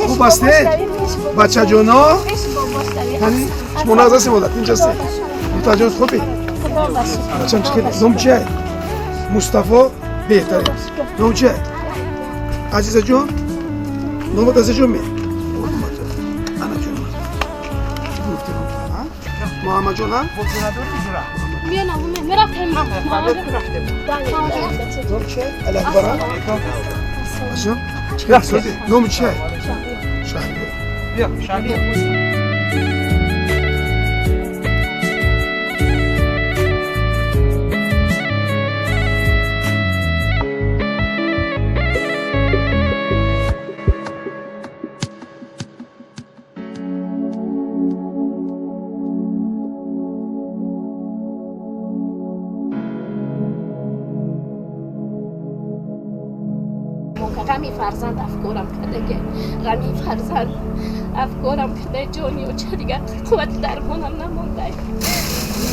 Хуб ҳастед? Бачаҷоно? Шумо нағз ҳастед, модар? Тинч ҳастед? Муртазаҷон хубӣ? Бачам чӣ хел? Ном чия? Мустафо беҳтарин. Ном чия? Азизаҷон? Номат Азизаҷон ме? Анаҷон. Муҳаммадҷон, а? Ном чия? Алиакбар, а? Бачам? Чӣ хел? Ном чия? Шаҳриёр. Бیا, Шаҳриёр. غمی فرزند افکارم کرده که غمی فرزند افکارم کرده جانی و چه دیگر قوت درمانم نمانده.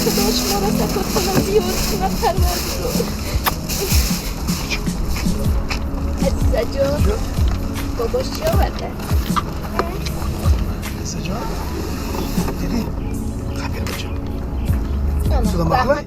خدا شما را سکوت کنم زیاد کنم پروردگار. عزیزه جان باباش چی آورده؟ عزیزه جان دیدی؟ خبیر بچه صدا مخلای؟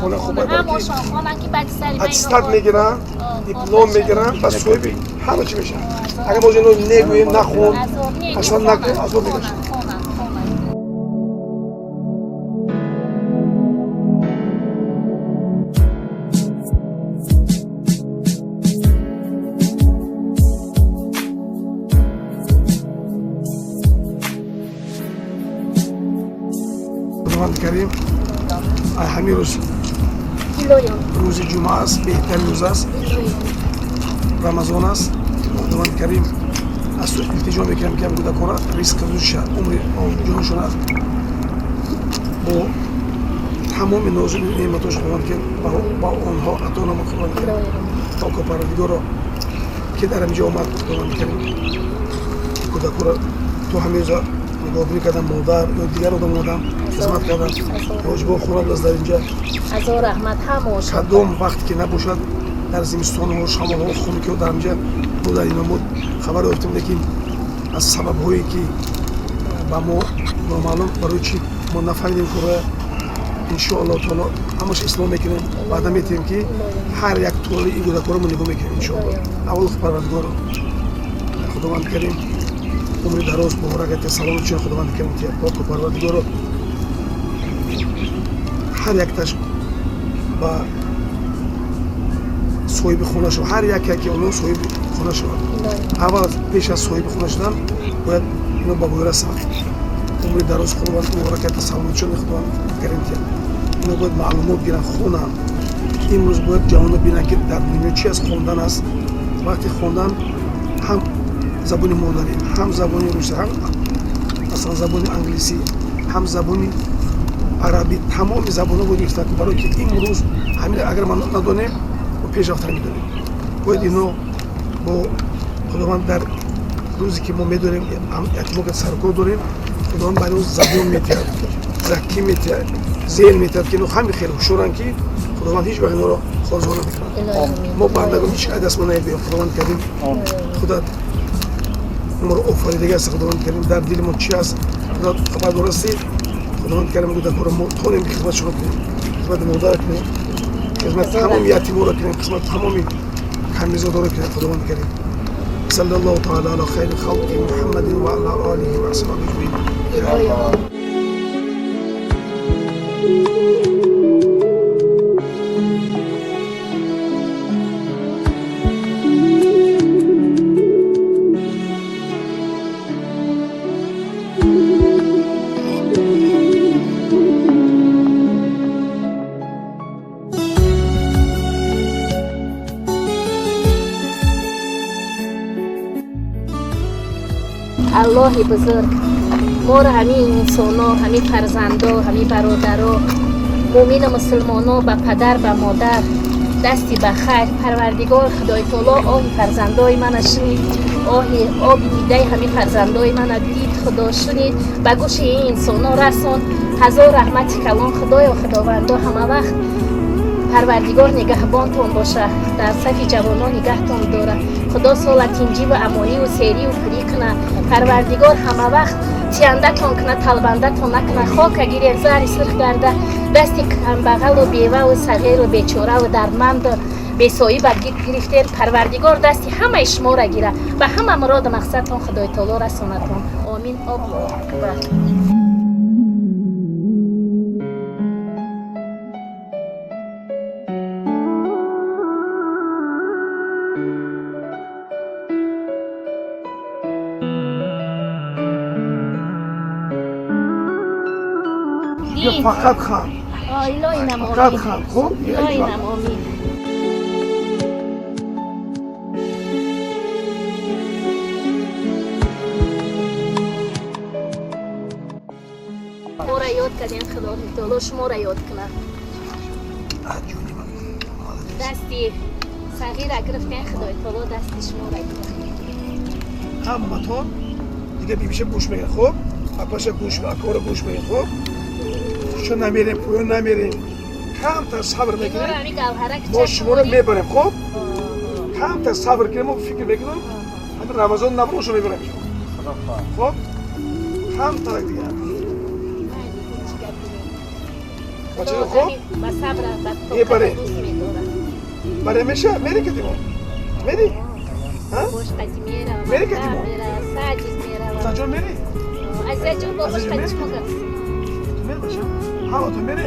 хона хуб ҳамашон хонанд ки баъди сари аттестат мегиранд, диплом мегиранд ва соҳиби ҳама чӣ мешаванд. Агар мо ино негӯем, нахон, аслан накун, азоб мекашанд. Карим, ҳамин рӯз рӯзи ҷумъа аст, беҳтарин рӯз аст, Рамазон аст. Худованд Карим аз ту илтиҷо мекунам, ки ҳам кӯдаконро ризқ рӯзиша, умри ҷоншон аст бо тамоми нозу неъматош Худованд ки ба онҳо ато намо. Худованд Карим поку Парвардигоро ки дар ҳаминҷо омад, Худованд Карим кӯдаконро то ҳамин рӯза нигоҳбонӣ кардам, модар ё дигар одам омадам хизмат кардам, ҳоҷибо хона будааст дар инҷа. Ҳазор раҳмат ҳамаошон. Кадом вақт ки набошад, дар зимистонҳо, шамолҳо, хунукиҳо дар инҷа буда. Ино мо хабар ёфтем, лекин аз сабабҳое ки ба мо номаълум, барои чӣ мо нафаҳмидем кора. Иншоаллоҳу таоло ҳамааш ислом мекунем, ваъда метиҳем ки ҳар як толи ин кӯдаконро мо нигоҳ мекунем иншоаллоҳ. Аввал Парвардигоро Худованд Карим умри дароз муборак ата, саломат чун Худованд Карим тия. Поку Парвардигоро ҳар якташ ба соҳиби хона шавад, ҳар яке ки онҳо соҳиби хона шавад. Аввал пеш аз соҳиби хона шудан бояд ино ба бой расанд. Умри дароз Худованд муборак ата, саломат чун Худованд Карим тия. Ино бояд маълумот гиранд, хонанд. Имрӯз бояд ҷавонро бинанд, ки дар дунё чи аст, хондан аст. Вақти хондан ҳам забони модарӣ, ҳам забони русӣ, ҳам масалан забони англисӣ, ҳам забони арабӣ, тамоми забонҳо бояд гирифтан, барое ки имрӯз ҳамин агар ма надонем, мо пеш рафта намедонем. Бояд ино бо Худованд дар рӯзе ки мо медонем, ятимо ки саркор дорем, Худованд барои забон метиҳад, закӣ метиҳад, зеҳн метиҳад, ки ино ҳами хеле ҳушёранд, ки Худованд ҳеҷ вақт инора хорзор намекунад. Мо бандагон ҳеҷ кас даст мо намебиём. Худованд Карим худат моро офаридагӣ аст. Худованд Карим дар дили мо чи аст, худат хабардор ҳастӣ. Худованд Карим кӯдаконро мо тонем ки хизмат шумо кунем, хизмати модар кунем, хизмати тамоми ятиморо кунем, хизмати тамоми камбизодоро кунем. Худованд Карим саллаллоҳу таала ала хайри халқи Муҳаммадин ва ала олиҳи ва асҳобиҳи аҷмаин. Аллоҳи бузург моро ҳамин инсоно, ҳамин фарзандо, ҳамин бародаро, мӯмину мусулмоно ба падар ба модар дасти ба хайр. Парвардигор Худои таоло оҳи фарзандои мана шунид, оҳи оби дидаи ҳамин фарзандои мана дид, Худо шунид, ба гӯши ин инсоно расон. Ҳазор раҳмати калон Худоё Худовандо, ҳама вақт Парвардигор нигаҳбонтон боша, дар сафи ҷавонон нигаҳтон дора. Худо сола тинҷиву амониву сериву пурӣ куна. Парвардигор ҳама вақт тиандатон куна, талбандатон накуна. Хока гирен, заҳри сурх гарда, дасти камбағалу беваву сағиру бечораву дардманду бесоиба гирифтен. Парвардигор дасти ҳамаи шуморо гира, ба ҳама муроду мақсадтон Худои таоло расонатон. Омин. Аллоҳу акбар. Фақат хан. Фақат хан. Хуб? Илоҳинам омин. Моро ёд кардем, Худои таоло шуморо ёд кунад. Дасти сағира гирифтем, Худои таоло дасти шуморо гирифт. Ҳаматон дига бибиша гӯш мегирад, хуб? Апаша гӯш, акора гӯш мегирад, хуб? Чун намерем, поён намерем, камтар сабр мекунем, мо шуморо мебарем, хуб? Камтар сабр кунем, мо фикр мекунем, ҳамин Рамазон наброшо мебарем, хуб? Камтар дигар. Ба сабр, ба тоқат дӯст медорад. Баре меша, мери катимо? Мери? Бош қати мерава. Мери катимо? Саҷид мерава. Саҷон мери? Азизаҷон, бобош қати шумо гап. Ту мери, бача? Ҳа, ту мери?